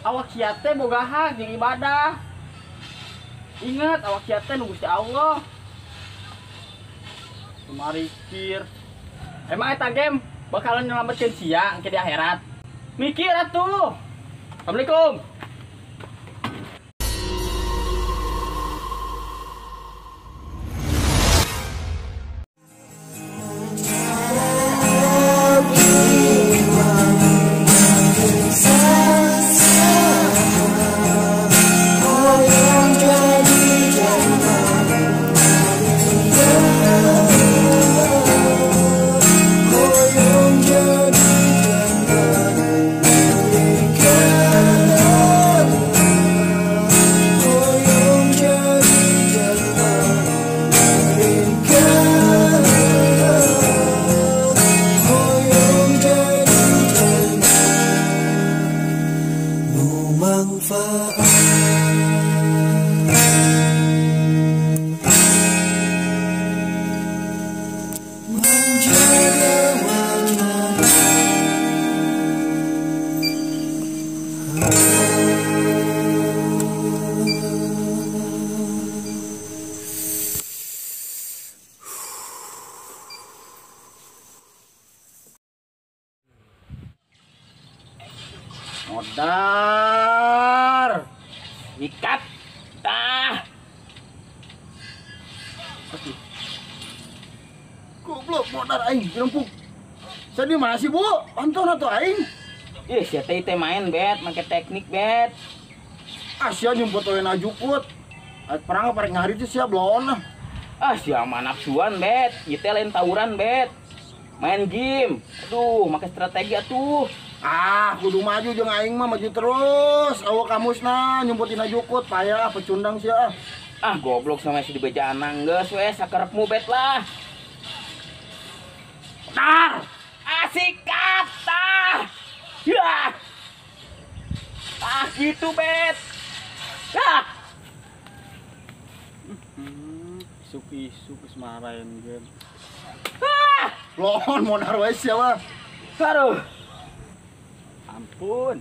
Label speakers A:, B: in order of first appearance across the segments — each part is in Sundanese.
A: Awak sia teh boga hak jeung ibadah. Ingat awak sia teh nu Gusti Allah. Marikir. Emang eta game bakalan nyelametkeun sia engke di akhirat. Mikir atuh. Assalamualaikum. Modar. Ikat. Tah.
B: Goblok modar aing dirempuk. Saya di mana sih, Bu? Pantun atuh aing.
A: Ih, sia teh main bet, make teknik bet.
B: Ah, sia nyumput we najukut. Perang parek ngahari teh sia blon lah.
A: Ah, sia mah nafsuan bet. Ieu teh lain tawuran bet. Main game. Aduh, make strategi atuh.
B: Ah, kudu maju jeung aing mah maju terus. Awak kamusna nyumputin jukut payah pecundang sia.
A: Ah, goblok sama si dibejaan geus we sakarepmu bet lah. Tar. Asikat tah. Ya. Ah, gitu bet. Ah. Isuk-isuk geus marahin game. Ah,
B: lon modar wae sia mah.
A: Aduh. Ampun.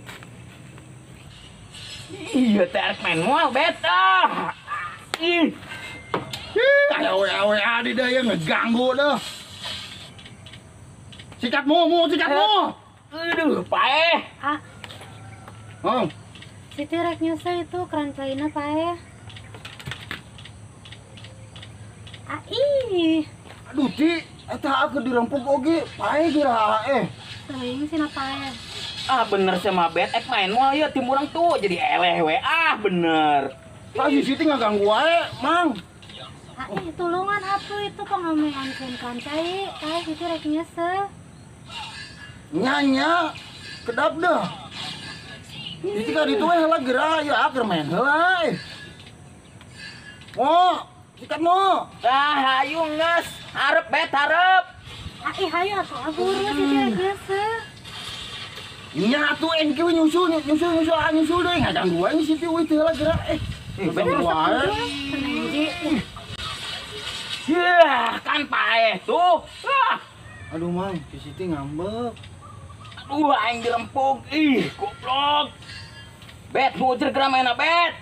A: Iya, tarik main mual beta. Ih.
B: Ih, awe awe di daya ngeganggu dah. Sikatmu, mu, sikatmu.
A: Aduh, paeh.
C: Ah.
B: Oh.
C: Siti rek nyusah itu keran caina paeh. Ah, ih.
B: Aduh, Ti, eta aku dirempuk oge, paeh geura eh.
C: Teuing sina paeh.
A: Ah bener sama bet, ek main moal ya tim urang tuh jadi eleh we. Ah bener.
B: Tadi Siti ngaganggu wae, Mang.
C: Ah ih tulungan atuh itu pengameankeun kan cai, kae Siti rek nyeseh.
B: Nya nya, kedap dah. Siti ka ditu we heula geura, ya keur main heula. Mo, sikat mo.
A: Ah hayu geus, hareup bet hareup.
C: Ah ih hayu atuh buru Siti rek nyeseh.
B: Nya atuh engke we nyusul nyusul nyusul ah nyusul deui ngaganggu wae Siti we teu heula geura eh. Bener wae.
A: Yah, kan paeh tuh. Ah.
B: Aduh Mang, si Siti ngambek.
A: Aduh aing dirempuk. Ih, goblok. Bet mujer geura maena bet.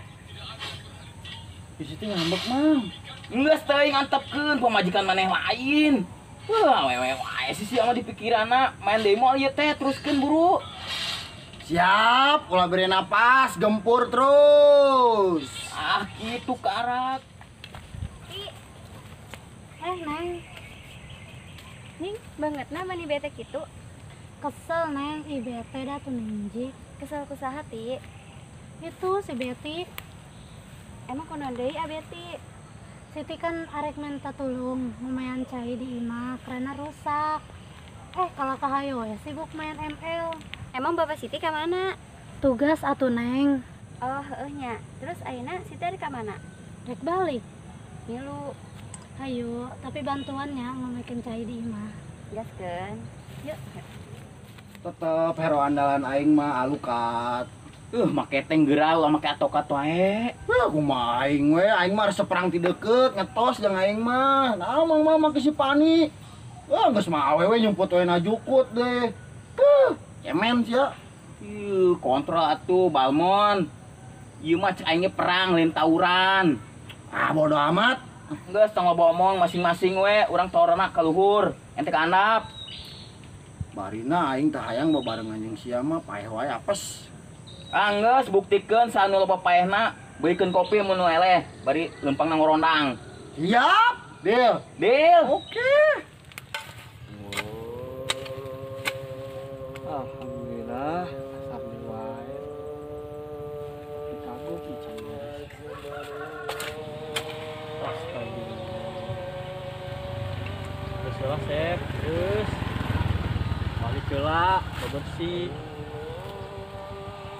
B: Si Siti ngambek, Mang.
A: Geus teuing antepkeun pamajikan maneh lain. Wah, wewe wae sih sia mah di pikiranna main demo ieu teh teruskeun buru.
B: Siap, ulah beri napas, gempur terus.
A: Ah, kitu karak.
C: Eh, Neng.
D: Ning, banget na mani bete kitu.
C: Kesel, Neng. Ih, bete dah tuh Neng.
D: Kesel ku saha, Ti?
C: Itu si Beti.
D: Emang kunaon deui ah Beti?
C: Siti kan arek minta tulung lumayan cai di imah karena rusak. Kalau kahayo ya sibuk main ML.
D: Emang Bapak Siti ka mana?
C: Tugas atuh Neng.
D: Oh, heueuh nya. Terus ayeuna Siti ari ka mana?
C: Rek balik.
D: Ngilu.
C: Hayu, tapi bantuannya ngomekeun cai di imah.
D: Gaskeun. Yuk.
B: Tetep hero andalan aing mah Alucard.
A: Make teng geura ulah make atokat wae.
B: Wah, kumaha aing we, aing mah resep perang ti deukeut, ngetos jeung aing mah. Nah, mang mah make si Pani. Wah, geus mah awewe nyumput we najukut deh. Cemen sia.
A: Ih, kontrol atuh Balmon. Ieu mah cek aing perang lain tawuran.
B: Ah, bodo amat.
A: Geus tong loba omong masing-masing we, urang torona ka luhur, ente ka handap.
B: Barina aing teh hayang babarengan jeung sia mah paeh wae apes.
A: Ah geus buktikeun saha nu loba paehna, beulikeun kopi mun nu eleh, bari lempangna ngorondang.
B: Siap, deal.
A: Deal.
B: Oke.
E: Alhamdulillah, asap wae. Kagok can beres. Astagfirullah. Geus heula Sep, geus. Balik heula, bebersih.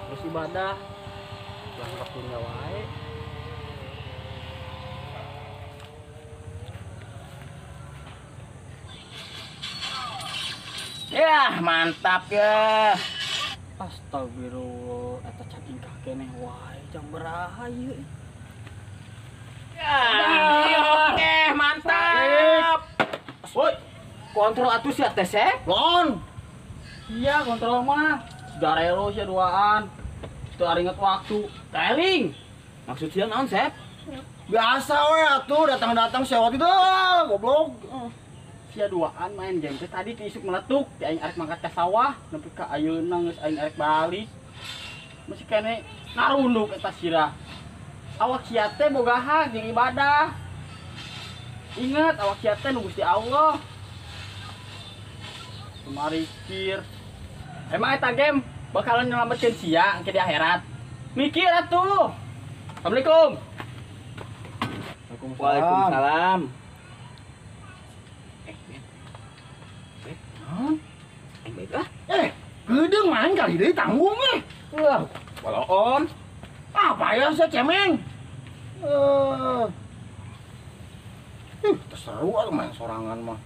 E: Terus ibadah. Ulah waktunya wae.
A: Yah, mantap ya.
E: Astagfirullah, eta cacing keneh wae jam beraha ieu.
A: Ya, oke, mantap. Woi, kontrol atuh sia teh, Sep.
B: Lon.
A: Iya, kontrol mah. Garelo sia duaan. Teu inget waktu. Teling. Maksud sia naon, Sep?
B: Biasa we atuh datang-datang sewot itu, goblok.
A: Sia duaan main game teh tadi ti isuk meletuk, ti aing arek mangkat ka sawah, nepi ka ayeuna geus aing arek balik. Masih kene narunduk eta sirah. Awak sia teh boga hak jeung ibadah. Ingat awak sia teh nu Gusti Allah. Marikir. Emang eta game bakalan nyelametkeun sia engke di akhirat. Mikir atuh. Assalamualaikum. Waalaikumsalam.
B: Geudeung main kali deui tanggung eh.
A: Wah, walaon.
B: Apa ya saya cemeng? Seru atuh main sorangan mah.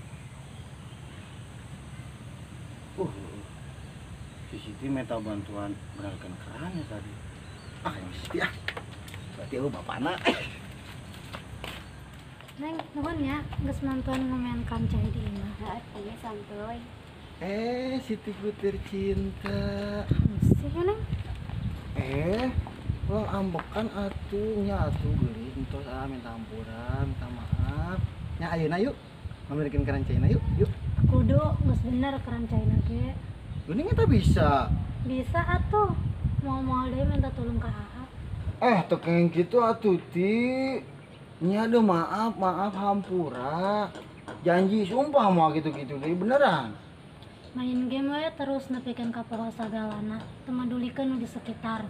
B: Si Siti minta bantuan benerkeun kerannya tadi. Ah, yang Siti ah. Berarti lu bapana.
C: Neng, nuhun ya, geus mantuan ngomeankan cai di imah.
D: Heuh, santuy.
B: Siti ku tercinta.
C: Sih, Neng.
B: Ulah ambekan atuh nya atuh geulis entos ah minta ampura, minta maaf. Nya ayeuna yuk. Ngambilkeun keran caina yuk, yuk.
C: Kudu geus bener keran caina ge.
B: Geuning eta bisa.
C: Bisa atuh. Mau-mau deui minta tolong ka Aa.
B: Teu kenging kitu atuh Ti. Nya aduh maaf, maaf hampura. Janji sumpah mau gitu-gitu deui beneran.
C: Main game we terus nepikeun ka poho sagalana, teu madulikeun nu di sekitar.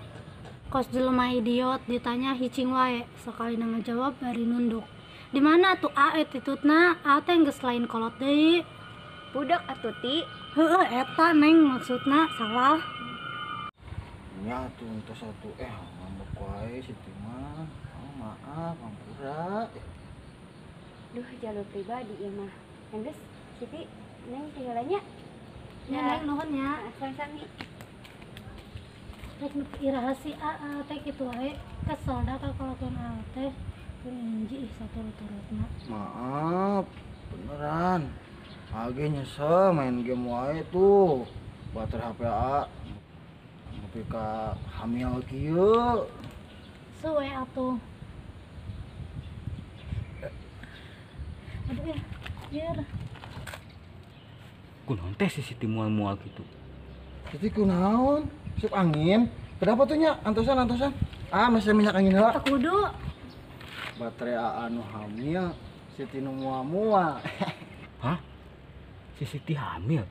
C: Kos jelema idiot ditanya hicing wae, sakalina ngajawab bari nunduk. Di mana atuh A attitude-na? A teh geus lain kolot deui.
D: Budak atuh Ti.
C: Heueuh eta Neng maksudna salah.
B: Nya atuh entos atuh ngambek wae si Ti mah. Oh, maaf, hampura.
D: Duh, jalur pribadi ieu mah. Geus, Siti, Neng tinggal nya.
C: Ya, Neng nuhun ya.
D: Sami-sami.
C: Rek nu iraha si Aa teh kitu wae, kesel da ka kalakuan Aa teh. Teu inji ih saturut-turutna.
B: Maaf, beneran. Age nyesel main game wae tuh. Baterai HP A nepi ka hamil kieu.
C: Suwe atuh. Aduh, yer.
A: Kunaon teh si Siti mual-mual gitu.
B: Siti kunaon? Sup angin. Kenapa tuh nya? Antosan, antosan. Ah, masih minyak angin heula.
C: Teu kudu.
B: Baterai AA nu hamil, Siti nu mua-mua.
A: Hah? Si Siti hamil?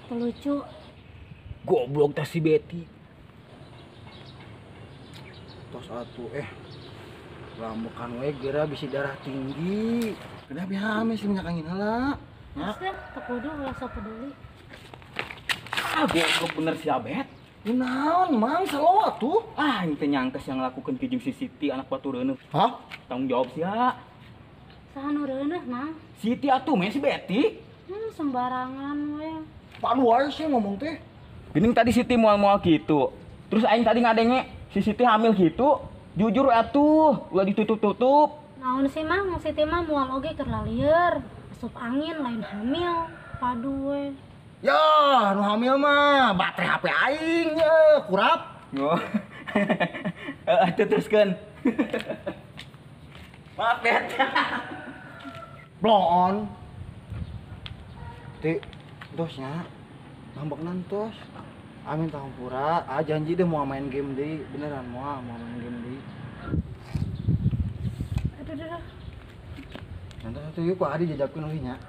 C: Lucu.
A: Goblok teh si Betty.
B: Tos atuh lambekan we geura bisi darah tinggi. Kenapa hamil si minyak angin heula?
C: Terus deh, teu kudu ulah sok peduli.
A: Ah, goblok bener si Abet.
B: Naon, Mang, slow atuh.
A: Ah, ini teh nyangkes yang ngelakukeun kijing si Siti anak batu reuneuh.
B: Hah?
A: Tanggung jawab sia.
C: Saha nu reuneuh, Mang?
A: Siti atuh meh si Betty.
C: Sembarangan we.
B: Padu wae sih ngomong teh.
A: Geuning tadi Siti mual-mual gitu. Terus aing tadi ngadenge si Siti hamil gitu. Jujur atuh, ulah ditutup-tutup.
C: Naon sih, Mang? Siti mah mual oge keur lalieur. Asup angin lain hamil. Padu we.
B: Yah, nu hamil mah baterai HP aing ye, kurap.
A: Oh. Atuh teruskeun. Maaf ya.
B: Bloon. Ti, tos nya. Ngambek tos. Amin hampura, ah janji deh mau main game deui, beneran mau mau main game deui.
D: Aduh, aduh, aduh.
B: Nanti satu yuk ku Adi jajabkeun euy nya.